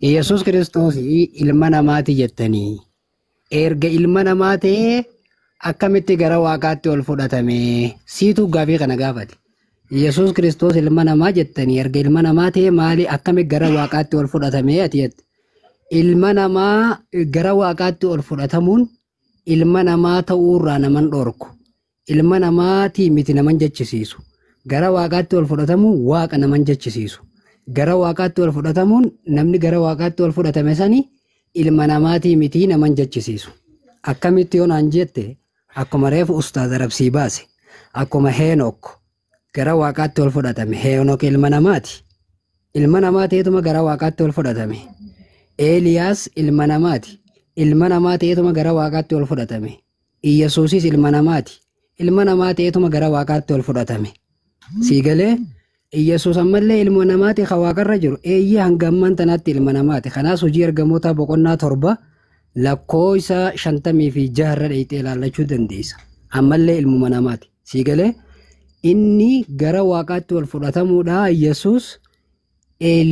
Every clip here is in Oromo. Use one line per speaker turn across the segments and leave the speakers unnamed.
Yesuus Kiristoos ilma namaati jettanii erga ilma namaa ta'ee akkamitti gara waaqaatti ol fudhatame siitu gaafii kana gaafate. Yesuus Kiristoos ilma namaa jettanii erga ilma namaa ta'ee maali akkamitti gara waaqaatti ol fudhatame ati jette. Ilma namaa gara waaqaatti ol fudhatamuun ilma namaa ta'uurraa naman dhorku. Ilma namaatii miti naman jechisiisu. Gara waaqaatti ol fudhatamuun waaqa naman jechisiisu. Gara waaqaatti ol fudhatamuun namni gara waaqaatti ol fudhatame sani ilma namaatii miti naman jechisiisu. Akkamitti yoo naan jette akkuma reefu ustaaza Rabsii baase akkuma Heenok gara waaqaatti ol fudhatame. Heenok ilma namaati. Ilma namaa ta'eetuma gara waaqaatti ol fudhatame. Eeliyaas ilma namaati. Ilma namaa ta'eetuma gara waaqaatti ol fudhatame. Iyyasuusis ilma namaati. Ilma namaa ta'eetuma gara waaqaatti ol fudhatame. Sii galee Iyyasuus ammallee ilma namaati kan waaqarra jiru. Eeyyee hanga ammaan tanaatti ilma namaati. Kanaas hojii ergamootaa boqonnaa 7 lakkoofsa 56 irra dheeyxee ilaallachuu dandeessa. Ammallee ilmuma namaati. Sii galee inni gara waaqaatti ol fudhatamuudha Iyyasuus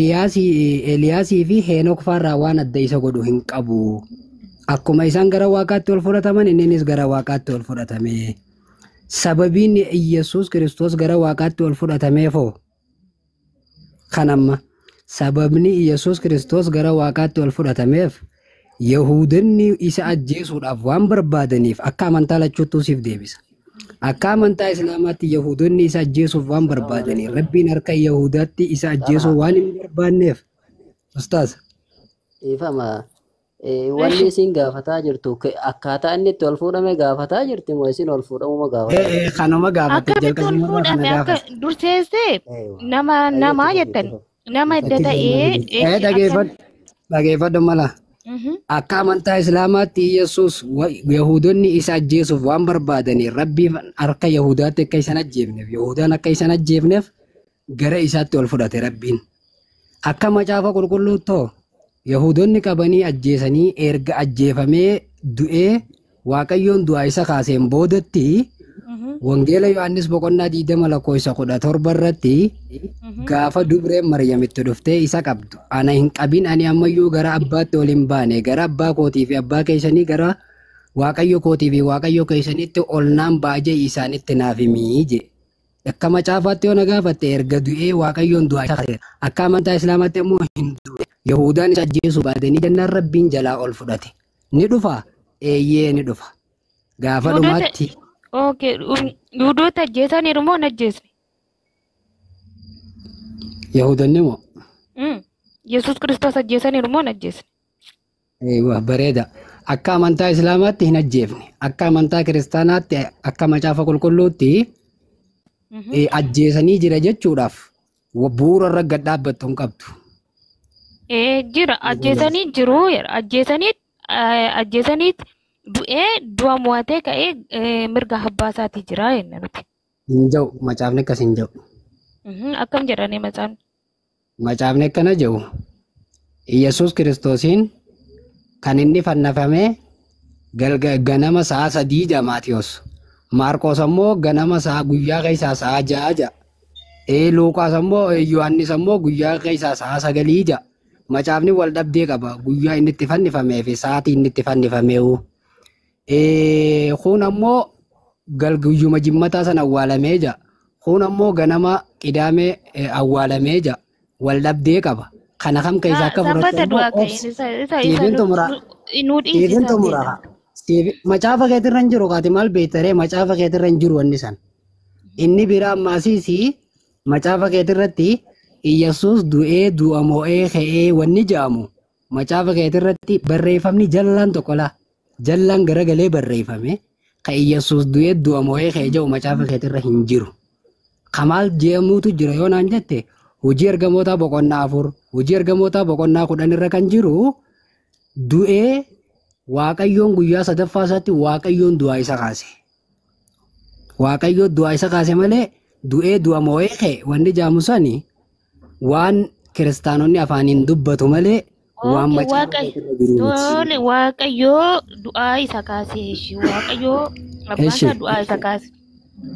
Eeliyaasii fi Heenok faarraa waan adda isa godhu hin qabu. Akkuma isaan gara waaqaatti ol fudhataman inninis gara waaqaatti ol fudhatame. Sababiin Iyyasuus Kiristoos gara waaqaatti ol fudhatameefoo kan amma sababni Iyyasuus Kiristoos gara waaqaatti ol fudhatameef Yahuudonni isa ajjeesuudhaaf waan barbaadaniif akka amantaa lachuuttuu siif deebisa. Akka amantaa Islaamaatti Yahuudonni isa ajjeesuuf waan barbaadaniif Rabbiin harka Yahudaatti isa ajjeesuu waan hin barbaanneef. Ustaaz.
Ifama. Wanni isin gaafataa jirtu akkaataa inni itti ol fuudhame gaafataa jirti moo isin ol fuudhamuma gaafataa jirti?
Kanuma gaafatte
Akkamitti ol
jalqabuma kana
fuudhame akka
gaafate.
durseessee
Eewa.
nama
Ayyee
namaa
itti fufi
jettan
itti fufi.
nama edda
Itti
ta'ee
fufi. Dhageeffadhu dhageeffadhu mala. Akka amantaa Islaamaatti Iyyasuus Yahuudonni isa ajjeesuuf waan barbaadaniif Rabbiin harka Yahudaatti akka isaan ajjeefneef Yahudaan akka isaan ajjeefneef gara isaatti ol fudhate Rabbiin. Akka macaafa qulqulluuttoo Yahuudonni qabanii ajjeesanii erga ajjeefamee du'ee Waaqayyoon du'aa isa kaaseen boodatti Wangeela Yohaannis boqonnaa 20 lakkoofsa 17 irratti gaafa dubreen Maryamitti dhuftee isa qabdu. Ana hin qabin ani ammayyuu gara abbaatti ol hin baane gara abbaa kootii fi abbaa keessanii gara Waaqayyo kootii fi Waaqayyo keessanitti ol naan ba'a jee isaanitti naaf himii jee. Akka macaafaatti yoo na gaafatte erga du'ee Waaqayyoon du'aa isa kaase. Akka amantaa Islaamaatti immoo hin du'e. Yahudaan isa ajjeesuu baatanii jennaan Rabbiin jalaa ol fudhate. Ni dhufa? Eeyyee ni dhufa. Gaafa
Yihudoota
dhumaatti
okay Yihudoota ajjeesaniiru moo hin ajjeesne?
Yahudonni moo?
Yesuus Kiristoos ajjeesaniiru moo hin ajjeesne?
Eeyyuu bareeda. Akka amantaa Islaamaatti hin ajjeefne. Akka amantaa Kiristaanaatti akka macaafa qulqulluutti ajjeesanii jira jechuudhaaf bu'uura irra gad dhaabbattu hin qabdu.
Jira ajjeesanii jiru ajjeesanii ajjeesanii du'ee du'a mo'atee ka'ee mirga abbaa isaatii jira jenna nuti.
Hin jiru macaafni akkas hin jiru.
Akkam jedhanii macaafni?
Macaafni akkana jedhu Iyyasuus Kiristoosiin kan inni fannifame ganama sa'a 3 jedha Maatiyos. Maarqos ammoo ganama sa'a guyyaa keessaa sa'a 6 jedha. Luuqaas ammoo Yohaannis ammoo guyyaa keessaa sa'a 9 jedha. Macaafni wal dhabdee qaba guyyaa inni itti fannifamee fi sa'aatii inni itti fannifameewu. Kun ammoo guyyuma jimmataa sana awwaalamee jedha. Kun ammoo ganama qidaamee awwaalamee jedha. Wal dhabdee qaba. Kana kam keessaa akka fudhattu
Sanbata
ammoo
du'aa ka'e
obsi.
isa isa isa
Siifin xumura.
nu dhiisi
Siifin
isa
xumura.
jedha.
Macaafa keetirra hin jiru kaati maal beektaree macaafa keetirra hin jiru wanni san. Inni biraa ammaasiis macaafa keetirratti Iyyasuus du'ee du'a mo'ee ka'ee wanni jedhamu macaafa keetirratti barreeffamni jallaan tokko laa jallaan garagalee barreeffame ka Iyyasuus du'ee du'a mo'ee ka'ee jedhu macaafa keetirra hin jiru. Kamaal jedhamuutu jira yoo naan jette hojii ergamootaa boqonnaa 4 hojii ergamootaa boqonnaa 10 irra kan jiru du'ee Waaqayyoon guyyaa sadaffaa isaatti Waaqayyoon du'aa isa kaase. Waaqayyoon du'aa isa kaase malee du'ee du'a mo'ee ka'e wanni jaamu sani waan kiristaanonni afaaniin dubbatu malee waan
Okay,
macaafa keetirra jiru miti.
Tole Waaqayyoo du'aa isa kaase ishee Waaqayyoo abbaan
Eshi
isaa du'aa isa kaase.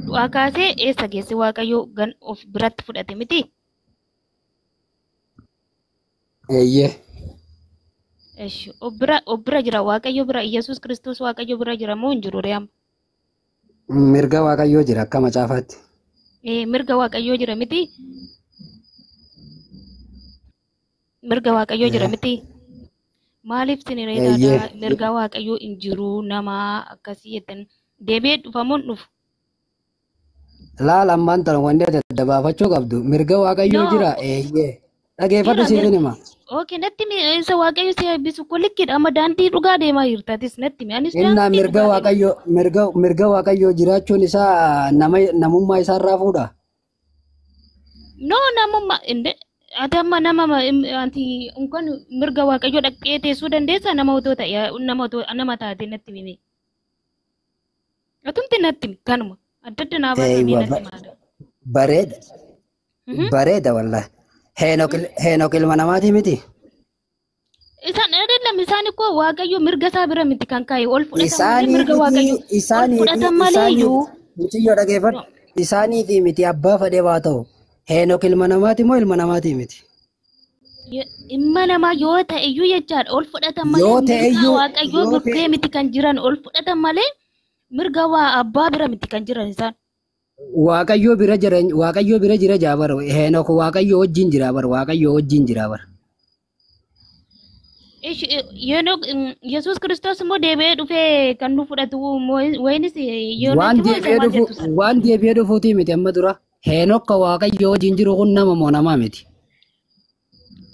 Du'aa kaasee eessa geesse Waaqayyoo gan of biratti fudhate miti?
Eeyyee.
Eshi obbira jira Waaqayyo bira Yesuus Kiristoos Waaqayyo bira jira moo hin jiru ree amma?
Mirga Waaqayyoo jira akka macaafaatti.
Mirga Waaqayyoo jira miti? Mirga Waaqayyoo jira miti? Maaliif isin reetaadha mirga Waaqayyoo hin jiru nama akkasii jettan deebi'ee dhufamuun dhufu?
Laal ammaan tana wanti adda adda baafachuu qabdu mirga Waaqayyoo jira eeyyee. Dhageeffadhu siifin hima.
Okay, natti isa Waaqayyo si eebbisu kun likkiidha amma daandii dhugaa deemaa jirtatis natti mi anis
Innaa mirga Waaqayyoo mirga Waaqayyoo jiraachuun isaa nama namummaa isaarraa fuudha.
No namummaa ati amma nama anti unkan mirga Waaqayyoo dhaqxee teessuu dandeessaa nama otoo ta'e nama otoo nama taate natti mime. Atumti natti himi kanuma adda adda naa baasamee natti himaadha.
Bareeda. Bareeda wallahi. Heenok ilma namaati miti.
Isaan አይደለም isaan እኮ Waaqayyo mirga isaa bira miti kan kaa'e ol fudhatan malee mirga Waaqayyo ol fudhatan malee iyyuu.
Mucayyoo dhageeffadhu. Isaaniifi miti abbaa fedhee waa ta'u. Heenok ilma namaati moo ilma namaati miti?
Ilma namaa yoo ta'e iyyuu jechaadha ol fudhatan malee mirga Waaqayyoo bukkee miti kan jiran ol fudhatan malee mirga waa abbaa bira miti kan jiran isaan.
Waaqayyoo bira jira Waaqayyoo bira jira jaabar Heenok Waaqayyoo wajjin jira bar Waaqayyoo wajjin jira bar.
Heenok Yesuus Kiristoos immoo deebi'ee dhufee kan nu fudhatu wayinis
waan deebi'ee dhufuutii miti amma dura Heenok ka Waaqayyoo wajjin jiru kun nama moo namaa miti?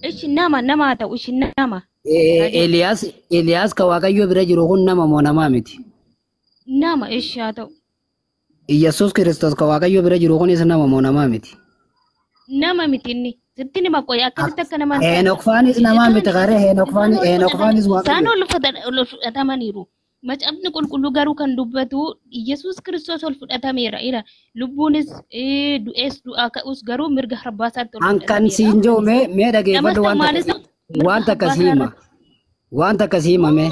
Ishi nama nama haa ta'u ishi nama.
Eliyaas ka Waaqayyoo bira jiru kun nama moo namaa miti?
Nama ishi haa ta'u.
Yesuus Kiristoos ka Waaqayyoo bira jiru kunis nama moo namaa miti?
Nama miti inni. Sitti nima qoy akkamitti akka nama
Heenok faanis namaa miti qaree Heenok faanis Waaqayyo.
Isaan ol fudhatamaniiru. Macaafni qulqulluu garuu kan dubbatu Yesuus Kiristoos ol fudhatameera. Ila lubbuunis du'ees du'aa ka'us garuu mirga harbaa isaatti ol
An kan siin jiru mee dhageeffadhu waan takka sii hima. Waan takka sii hima mee.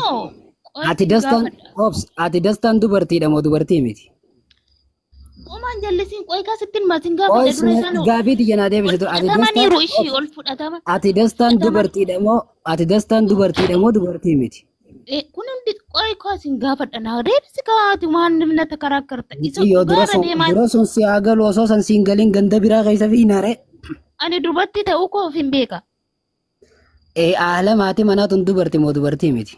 Ati dastaan obs ati dastaan dubartiidha moo dubartii miti?
Omaan jallisiin qoy kaasittiin maatiin gaafadha dura isaan
gaafii tiyya naa deebisitu ati
fudhatamaniiru ishii ol fudhatama.
Ati dastaan dubartiidha moo ati dastaan dubartiidha moo dubartii miti?
Kun hundi qoy kaasiin gaafadha naa deebisi kaati waan namna karaa karta. Isa
Yoo dura sun si haa galu osoo san siin galiin ganda biraa keessa fiinaare.
Ani dubartii ta'uu koo of hin beeka.
Haala maatii manaa tun dubartii moo dubartii miti?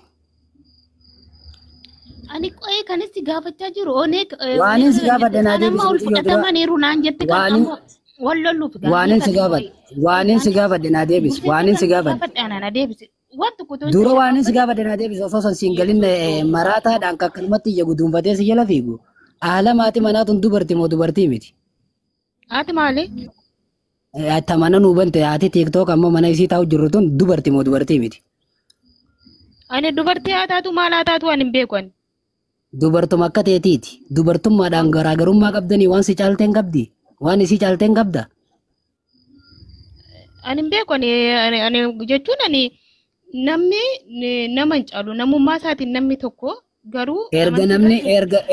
Ani qo'ee kanis si gaafachaa jiru onee
Waanin si gaafadhe naa deebisi
ol fudhatamaniiru naan jette kan ammoo wal lolluuf
Waanin si gaafadhe waanin si gaafadhe naa deebisi waanin si gaafadhe
naa deebisi waan tokko toon
dura waanin si gaafadhe naa deebisi osoo san siin galin maraataadhaan kakkanumatti iyya guduunfatee si jala fiigu haala maatii manaa tun dubartii moo dubartii miti?
Haati maali?
Ta mana nuu bante haati tiiktook ammoo mana isii taa'u jirru tun dubartii moo dubartii miti?
Ani dubartii haa taatu maal haa taatu ani hin beeku ani.
Dubartuma akka teetiiti. Dubartummaadhaan garaagarummaa qabdanii waan si caalteen qabdi. Waan isii caalteen qabda.
Ani hin beeku ani jechuun ani namni nama hin caalu namummaa isaatiin namni tokko garuu
erga namni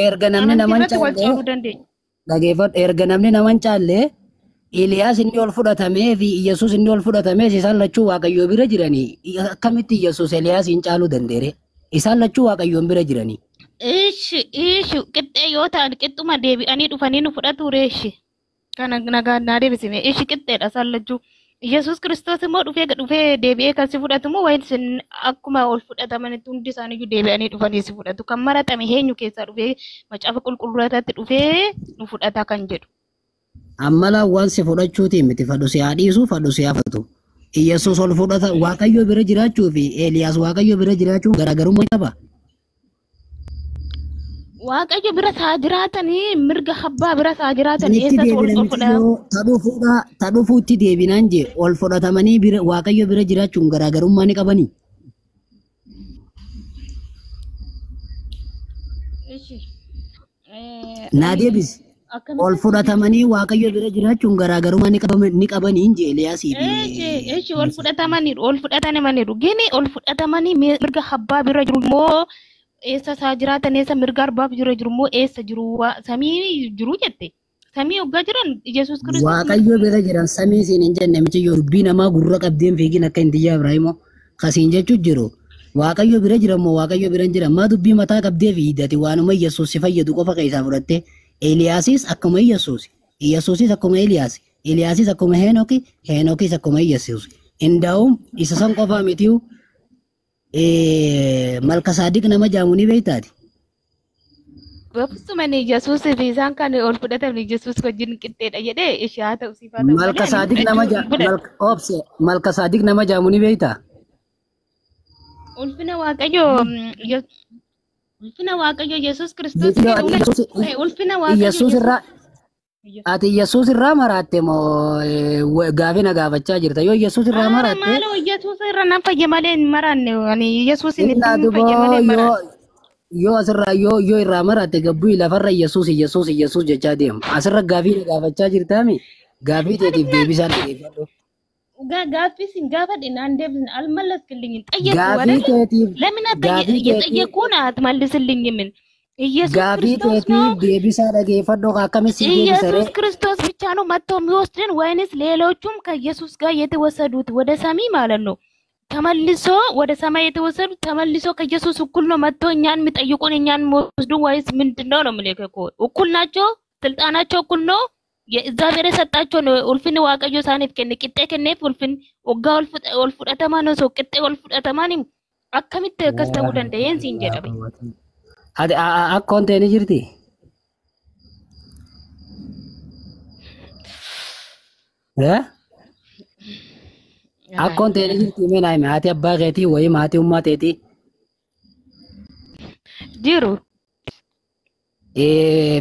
erga namni nama hin caalle dhageeffadhu erga namni nama hin caalle Eliyaas inni ol fudhatamee fi Yesuus inni ol fudhatamee isaan lachuu Waaqayyoo bira jiranii akkamitti Yesuus Eliyaas hin caaluu danda'e isaan lachuu Waaqayyoon bira jiranii.
Ishi ishi qixxee yoo ta'an qixxuma deebi'anii dhufanii nu fudhatu reeshi. Kana nagaa naa deebisime ishi qixxeedha isaan lachuu. Yesuus Kiristoos immoo dhufee dhufee deebi'ee kan si fudhatu moo wayin isin akkuma ol fudhatamanitti hundi isaaniiyyuu deebi'anii dhufanii si fudhatu. Kan maratame eenyu keessaa dhufee macaafa qulqulluutaatti dhufee nu fudhata kan jedhu.
Ammalaa waan si fudhachuutiin miti fadhu si haa dhiisu fadhu si haa fatu. Yesuus ol fudhata Waaqayyoo bira jiraachuu fi Eeliyaas Waaqayyoo bira jiraachuun garaagarummaa qaba.
Waaqayyo bira isaa jiraatanii mirga abbaa bira isaa jiraatan eessas ol fudhata.
Ta dhufuutti deebinaan jee ol fudhatamanii Waaqayyo bira jiraachuun garaagarummaa ni qabanii. Naa deebisi. Ol fudhatamanii Waaqayyo bira jiraachuun garaagarummaa ni qabanii jee Eeliyaasii fi.
Eeshi ol fudhatamaniiru ol fudhatamaniiru gini ol fudhatamanii mirga abbaa bira jiru immoo eessa isaa jiraatan eessa mirga abbaa bira jiru immoo eessa jiru samii jiru jette samii hoggaa jiran Yesuus Kiristoos.
Waaqayyo bira jiran samii siin hin jenne miti yoo dubbii namaa gurra qabdeen fiigin akka hin xiyyaa Ibraahimoo kasiin jechuu jiru. Waaqayyo bira jira moo Waaqayyo bira hin jira? Maa dubbii mataa qabdee fi hidhate waanuma Yesuus si fayyadu qofa keessaa fudhatte. Eeliyaasis akkuma Yesuus, Yesuusis akkuma Eeliyaas, Eeliyaasis akkuma Heenooki, Heenookis akkuma Yesuus. Indaa'uum isa san qofaa mitiyu Malkasaadiq nama jaamu ni beektaati.
በፍጹም እኔ ኢየሱስ isaan kan ol fudhatamne Yesuus wajjin qixxeedha jedhee ishee haa ta'u siif haa ta'u malee ani
Malkasaadiq nama
fudhachuu hin fudhadhu.
obse Malkasaadiq nama jaamu ni beektaa?
Ulfina Waaqayyoo ulfina Waaqayyoo Yesuus Kiristoos
Yoo ati
jedhu ulfina Waaqayyoo
Yesuus irraa ati Yesuus irraa maraatte moo gaafii na gaafachaa jirta? Yoo Yesuus irraa
Ara
maraatte
maaloo Yesuus irra nan fayya malee hin maraanne ani Yesuusin
innaa
ittiin fayya
duboo
malee hin
yoo
maraanne.
yoo asirraa yoo irraa maraatte gabbuu lafarra Yesuus Yesuus Yesuus jechaa deema. Asirra gaafii na gaafachaa jirtaami? Gaafii teetiif deebisaan dhageeffadhu.
Gaaffii sin gaafadhe naan deebisne አልመለስክልኝም። ጠየቅኩ
Gaafii
አይደለ?
teetiif
ለምን
gaafii teetiif
የጠየቅኩህን አትመልስልኝም? ኢየሱስ
gaafii
ክርስቶስ ነው
teetiif deebisaa dhageeffadhu akkamitti si deebisa
ኢየሱስ
ree?
ክርስቶስ ብቻ ነው መጥቶ የሚወስድን ወይንስ ሌሎቹም ከኢየሱስ ጋር የተወሰዱት ወደ ሰማይ ማለት ነው? ተመልሶ ወደ ሰማይ የተወሰዱት ተመልሶ ከኢየሱስ እኩል ነው መጥቶ እኛን የሚጠይቁን እኛን የሚወስዱን ወይስ ምንድን ነው ነው የምልህ እኮ። እኩል ናቸው፣ ስልጣናቸው እኩል ነው። የእግዚአብሔር የሰጣቸው ነው። ulfinni Waaqayyo isaaniif kenne qixxee kenneef ulfinni waggaa ol fudhatamaa ነው ሰው qixxee ol fudhatamaan akkamitti akkas ta'uu danda'een siin jedhame.
Ati akkoon ta'e ni jirti? Eh? Akkoon ta'e ni jirti mee naa himi haati abbaa keetii wayii haati ummaa teetii?
Jiru.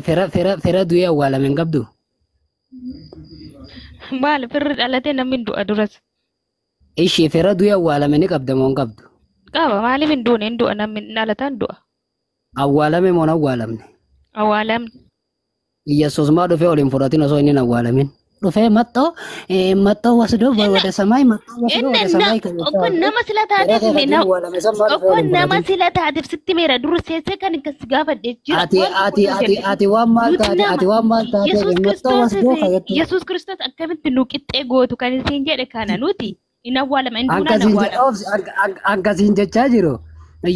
Fira fira fira du'ee awwaalame hin qabdu?
Maal firri dhalatee namni hin du'a duras.
Ishee fira du'ee awwaalame ni qabda moo hin qabdu?
Qaba maaliif hin duune hin du'a namni dhalataa hin du'a.
Awwaalame moo hin awwaalamne?
Awwaalamne.
Yesuus maa dhufee ol hin fudhatin osoo inni hin awwaalamin? Dhufee maxxoo maxxoo wasdoo ወደ ሰማይ maxxoo wasdoo ወደ ሰማይ
እኮ nama sila
fira
taateef
kee kan awwaalame san maa
እኮ
dhufee ol hin
nama
fudhatin?
sila taateef sitti meera dur seessee kan akkas gaafadhe jira
Ati
waan tokko
ati
hin
ati
jedhe.
ati waan maal
Nuti
taate
nama
ati waan maal taateef
Yesuus
maxxoo
Kiristoos
wasdoo fayyaddu.
Yesuus Kiristoos akkamitti nu qixxee gootu kan isin jedhe kana nuti hin awwaalama hin duunaan
Akkasiin
awwaalama.
akkasiin jechaa jiru.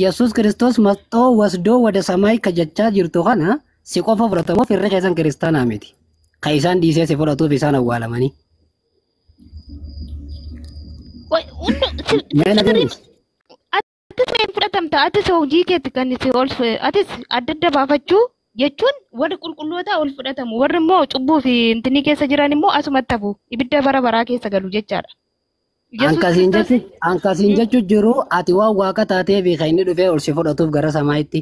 Yesuus Kiristoos maxxoo wasdoo ወደ ሰማይ ka jechaa jirtu kana si qofa fudhatamuuf firri keessan kiristaanaa miti. Ka isaan dhiisee si fudhatuuf isaan awwaalamanii. Mee na deebisi.
Atis mee fudhatamta atis hojii keetti kan si ol atis adda adda baafachuu jechuun warri qulqulloota ol fudhatamu warri immoo cubbuu fi intinii keessa jiran immoo asumatti hafu ibidda bara baraa keessa galu jechaadha. Yesuus
Akkasiin
Kiristoos
jechu akkasiin jechu jiru ati waan waaqa taatee fi kan inni dhufee ol si fudhatuuf gara samaayitti.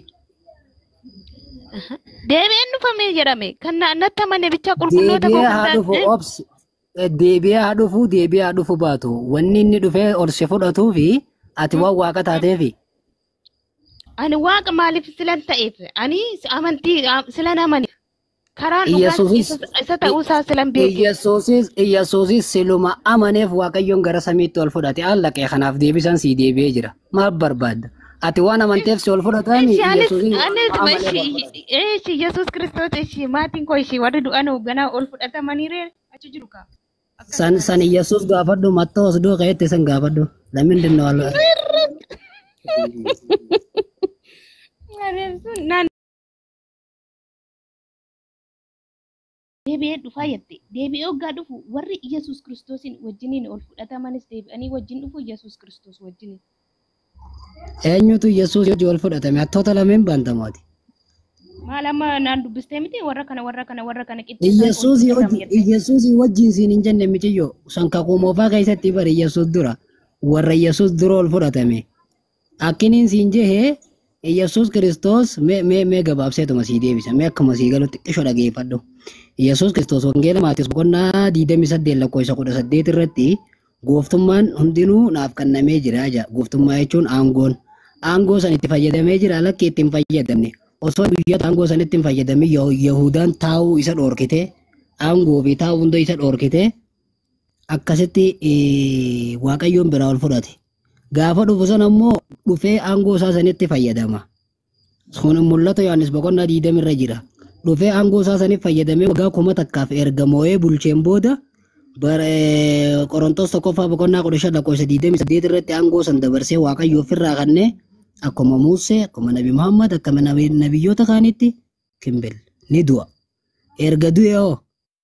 Deebi'een dhufame jedhame kan natti amane bichaa qulqulloota koo
Deebi'ee
kan
haa dhufu
taate
obsi deebi'ee haa dhufu deebi'ee haa dhufu baatu wanni inni dhufee ol si fudhatuu fi ati waan waaqa taateefi.
Ani waaqa maaliif silan ta'eef ani amantii silan amane karaan dhugaan
Iyyasuusis
isa ta'uusaa silan beeku.
Iyyasuusis Iyyasuusis siluma amaneef Waaqayyoon gara samiitti ol fudhate allaqee kanaaf deebisan sii deebi'ee jira. Maal barbaadda? Ati waan amanteef si ol fudhatami
Ishi anis
Iyyasuusin
anis
waanuma amaneef
ishi
ol fudhate.
ishi Yesuus Kiristoos ishi maatiin koo ishi warri du'an hoogganaa ol fudhatamanii ree achi jiru kaa. Akkas
San
taate.
san Iyyasuus gaafadhu mattoo osdoo ka'etti san gaafadhu. Lamindin ነው አለ
Naan deebi'ee dhufaa jette deebi'ee hoggaa dhufu warri Yesuus Kiristoosin wajjiniin ol fudhatamanis deebi'anii wajjin dhufu Yesuus Kiristoos wajjiniin.
Eenyutu Yesuus wajjin ol fudhatame? Hattoota lameen baantamooti.
Maal amma naan dubbistee miti warra kana warra kana warra kana qixxee isaan ol
Iyyasuus
fudhatama jette.
Iyyasuus wajjin siin hin jenne miciyyoo san kakuu moofaa keessatti bari Iyyasuus dura warra Iyyasuus dura ol fudhatame. Akkiniin siin jehee Iyyasuus Kiristoos mee mee mee gabaabseetuma sii deebisa mee akkuma sii galutti xiqqisho dhageeffadhu. Iyyasuus Kiristoos wangeela Maatiyus boqonnaa 28 lakkoofsa 18 irratti gooftummaan hundinuu naaf kennamee jira jedha. Gooftummaa jechuun aangoon. Aangoo san itti fayyadamee jira lakki itti hin fayyadamne. Osoo guyyaa aangoo san itti hin fayyadamin Yahudaan taa'uu isa dhoorkite aangoo fi taa'uu hunda isa dhoorkite akkasitti Waaqayyoon biraa ol fudhate. Gaafa dhufu sana immoo dhufee aangoo isaa sanitti fayyadama. Kun mul'ata Yohaannis boqonnaa 20 irra jira. Dhufee aangoo isaa sanitti fayyadamee waggaa 1000 erga moo'ee bulcheen booda Bara Qorontos tokkoffaa boqonnaa 15 lakkoofsa 28 irratti aangoo san dabarsee Waaqayyo ofirraa kennee akkuma Musee, akkuma Nabi Muhammad, akkuma nabiyyoota kaanitti kimbil ni du'a. Erga du'e hoo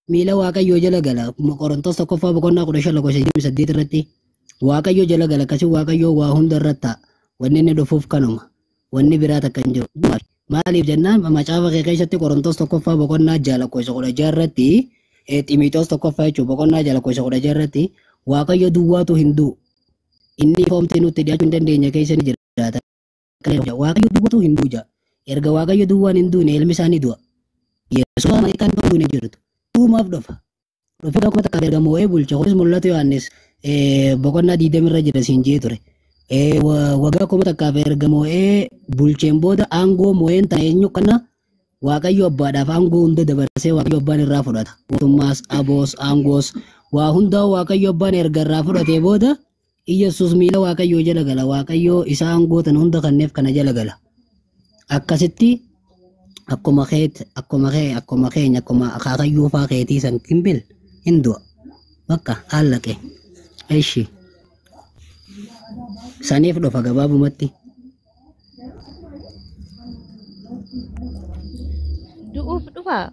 miila Waaqayyoo jala gala. Qorontos tokkoffaa boqonnaa 15 lakkoofsa 28 irratti Waaqayyo jala gala. Akkasii Waaqayyoo waa hunda irratti ta'a. Wanni inni dhufuuf kanuma. Wanni biraa takka hin jiru. Maaliif jennaan macaafa kee keessatti Qorontos tokkoffaa boqonnaa 6 lakkoofsa 16 irratti Ximitoos tokkoffaa jechuun boqonnaa 6 lakkoofsa 16 irratti Waaqayyo duwwaatu hin du'u. Inni foomtii nutti dhiyaachuu hin dandeenye keessa ni jiraata. Waaqayyo duwwaatu hin du'u jedha. Erga Waaqayyo duwwaan hin duune ilmi isaa ni du'a. Yesuus malaayikaan hin duune jirtu. Duumaaf dhufa. Dhufee akkuma takka erga moo'ee bulcha. Kunis mul'atu Yohaannis boqonnaa 20 irra jira siin jee ture. Waggaa 1000 erga moo'ee bulcheen booda aangoo moo'een ta'e eenyu kana Waaqayyo abbaadhaaf aangoo hunda dabarsee Waaqayyo abbaan irraa fudhata. Mootummaas, aboos, aangoos waa hundaa Waaqayyo abbaan erga irraa fudhatee booda Iyyasuus miila Waaqayyoo jala gala. Waaqayyo isa aangoo tan hunda kanneef kana jala gala. Akkasitti akkuma keet, akkuma kee, akkuma keenya, akkuma akaakayyuu faa keetii san kimbil hin du'a. Bakka haallaqe. Eshi. Saniif dhufa gabaabumatti.
Du'uuf dhufa.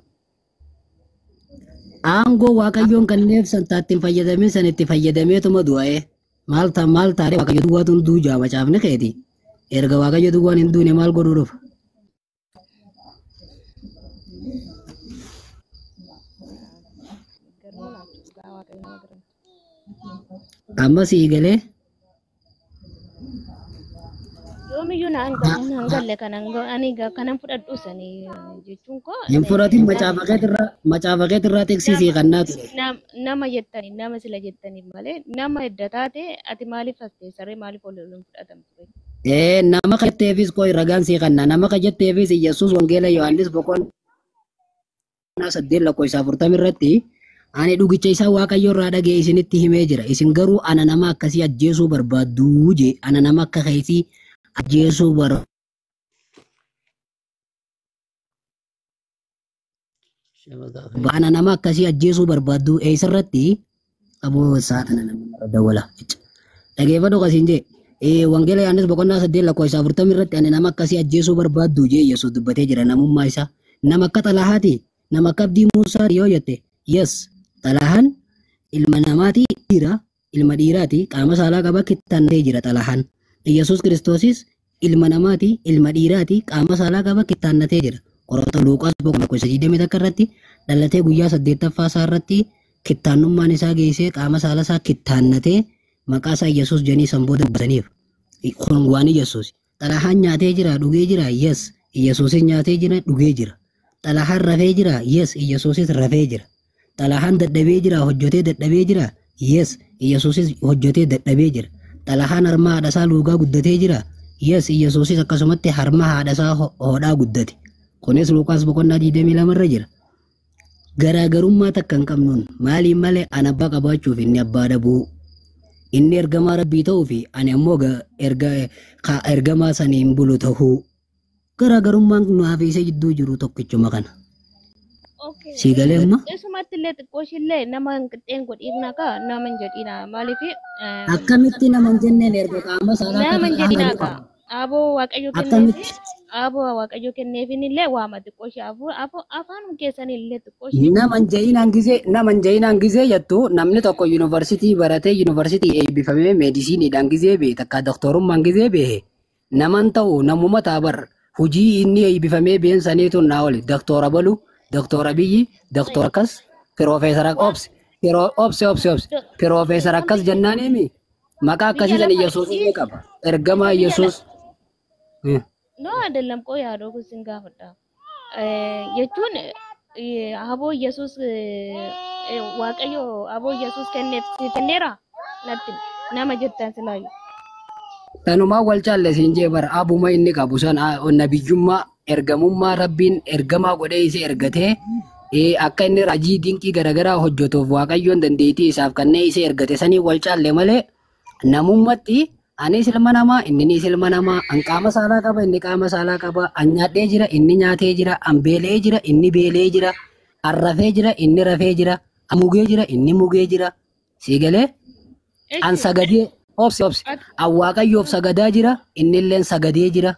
Aangoo Waaqayyoon kanneef san taatti hin fayyadamin san itti fayyadameetuma du'a'e. Maal ta'a maal taa'ee Waaqayyo duwwaatu hin du'u jaa macaafni keeti. Erga Waaqayyo duwwaan hin duune maal godhuu dhufa? Amma sii galee
Yoomiyyuu na hin galle kanan ani kanan fudhadhu sanii jechuun koo
hin fudhatin macaafa keetirraa teksisii kannaa ture.
Nama jettanii nama sila jettanii malee nama edda taate ati maaliif as teessaree maaliif ol ol hin fudhatamtu?
Nama jetteefis koo ragaan sii kanna nama jetteefis Yesuus wangeela Yohaannis boqonnaa 8 lakkoofsa 40 irratti ani dhugicha isaa Waaqayyo irraa dhaga'e isinitti himee jira. Isin garuu ana nama akkasii ajjeesuu barbaadduu jee ana nama akka keetii ajjeesuu barbaaddu. Ana nama akkasii ajjeesuu barbaaddu eessarratti aboo saatana nama dawwala. Dhageeffadhu qasiin jee. Wangeela Yohaannis boqonnaa 8 lakkoofsa 40 irratti ani nama akkasii ajjeesuu barbaaddu jee Yesuus dubbatee jira namummaa isaa. Nama akka Xalahaati, nama akka Abdii Muusaa yoo jette yes Xalahaan ilma namaati dhiira, ilma dhiiraati qaama saalaa qaba kittaannatee jira Xalahaan. Yesuus Kiristoosis ilma namaati, ilma dhiiraati qaama saalaa qaba kittaannatee jira. Qorata Luuqaas boqonnaa 21 irratti dhalatee guyyaa 8ffaa isaa irratti kittaannummaan isaa geessee qaama saala isaa kittaannatee maqaa isaa Yesuus jedhanii san booda dubbataniif. Kun waan Yesuus. Xalahaan nyaatee jira, dhugee jira, yes. Yesuusis nyaatee jira, dhugee jira. Xalahaan rafee jira, yes. Yesuusis rafee jira. Xalahaan dadhabee jira, hojjetee dadhabee jira, yes. Yesuusis hojjetee dadhabee jira. Xalahaan harma haadha isaa luugaa guddatee jira, yes. Yesuusis akkasumatti harma haadha isaa hodhaa guddate. Kunis Luuqaas boqonnaa 22 irra jira. Garaagarummaa takka hin qabnuun maaliin malee ana abbaa qabaachuuf inni abbaa dhabuu. Inni ergamaa rabbii ta'uu fi ani ammoo ergamaa saniin bulu ta'uu. Garaagarummaan nuuf isa jidduu jiru tokkichuma kana. Sii galee amma?
Isumatti illee xiqqoo ishillee nama hin qixxeen godhiinaa kaa nama hin jedhiinaa maaliif
Akkamitti nama hin jenneen erga qaama saalaa
nama hin
akka
jedhiinaa
haala
kaa aboo Waaqayyo
Akkamitti?
kenneefi aboo Waaqayyo kenneefin illee waama xiqqoo ishee afaanum keessanii illee xiqqoo ishee
Nama hin ja'inaan gisee jettu namni tokko yuunivarsiitii baratee yuunivarsiitii eebbifamee meedisiiniidhaan gisee behe takka doktorummaan gisee behe naman ta'u namuma ta'a bar hojii inni eebbifamee been saniitu naa oli doktora balu doktora biyyi doktora akkas piroofeesara obse obse obse obse piroofeesara akkas jennaan himi maqaa akkasii san Yesuus ni qaba ergamaa Yesuus.
No አይደለም ቆይ አዶ sin gaafadha jechuun aboo Yesuus Waaqayyo aboo Yesuus kenneef si kenneera natti nama jettan silaayu.
Tanumaa wal caalle siin jee bara abuma inni qabu san nabiyyummaa ergamummaa rabbiin ergamaa godhee isa ergatee akka inni raajii dinqii garaagaraa hojjetuuf Waaqayyoon dandeettii isaaf kennee isa ergate sanii wal caalle malee namummatti anis ilma namaa inninis ilma namaa an qaama saalaa qaba inni qaama saalaa qaba an nyaadhee jira inni nyaatee jira an beelee jira inni beelee jira an rafee jira inni rafee jira An mugee jira, inni mugee jira. Sii galee an
Eshi
sagadee obsi obsi.
ati
An Waaqayyoof sagadaa jira, inni illeen sagadee jira.